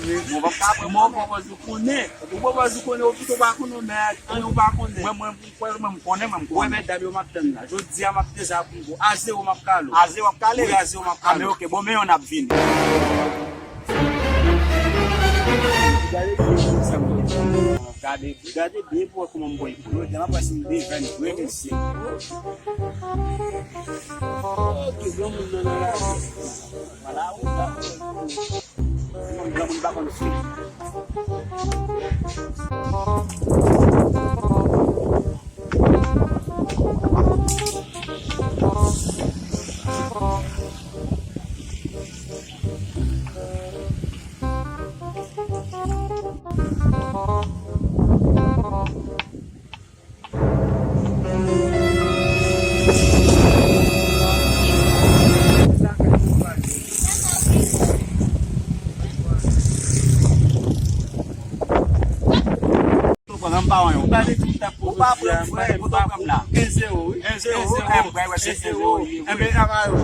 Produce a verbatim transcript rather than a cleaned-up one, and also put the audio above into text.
Mwen pa ka pran mwen. Ou pa konnen. Ou pa konnen, ou pito pa konnen, men an, ou pa konnen. Mwen, mwen, mwen, mwen, m konnen, mwen, m konnen. Wè, medam yo, m ap tann la. Jodi a, m ap deza pou ou. A zewo, m ap kale. A zewo, w ap kale? Wi, a zewo, m ap kale. A, men oke, bon, men yon ap vini. Gade byen pou sa m konn. Gade, gade byen pou wè kòman m voye pou yo. Demen apre si m devan vre, mesye. Oke, granmoun nan nan la. Wala, ou la. Granmoun pa konn fè. Ou pa pran, frè, ou pa pran la. En zewo, wi. En zewo, en zewo, en zewo. Enben, travay ou.